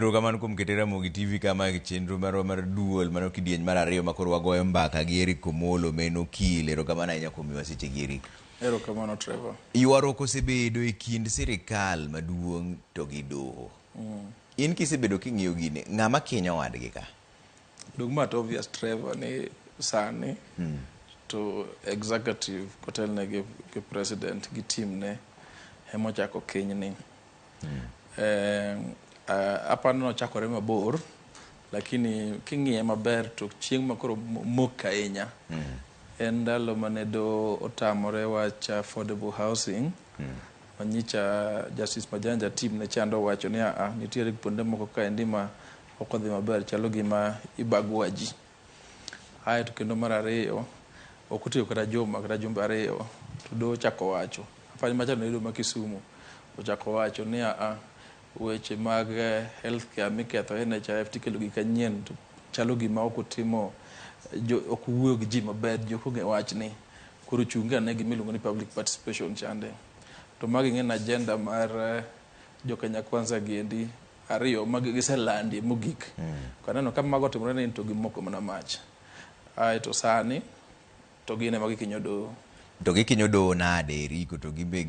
Erokamano kuom kete Ramogi TV kama e chenro marwa mar duol mano kidieny mar ariyo ma koro wagoyo mbaka gi Eric Omolo ma en okil. Erokamano ahinya kuom miwa seche gi Eric. Erokamano Trevor. Ywaruok osebedo e kind sirikal maduong' to gi doho. In kisebedo king'iyo gini, ng'ama kinyo wadgi ka? Dong ma to obvious Trevor ni sani to executive kotelne gi, gi president gi team ne emochako kinyni. Aparo ni nochakore mabor lakini king'iye maber to chieng' ma koro mok ahinya en ndalo mane doho otamore wach affordable housing manyicha Justice Majanja team ne chando wacho ni aa nitiere kuonde moko kaendi ma ok odhi maber chalo gima ibagua ji. Aeto kendo mar ariyo ok otieko kata juma kata jumbe ariyo to doho ochako wacho apani macha ne doho ma Kisumu ochako wacho ni aa weche mag health care miketho NHIF tikelo gi kanyien to chalo gima ok utimo ok uwuoyo gi ji maber ji ok ong'e wachni koro chungi ane gima iluongo ni public participation chande to magi ing'e ni agenda mar jo Kenya Kwanza giendi ariyo ma giselandie mogik kaneno ka mago otimore ni to gimoko mana mach aeto sani to gin ema gikinyo doho. To gikinyo doho nade Eriko to gibe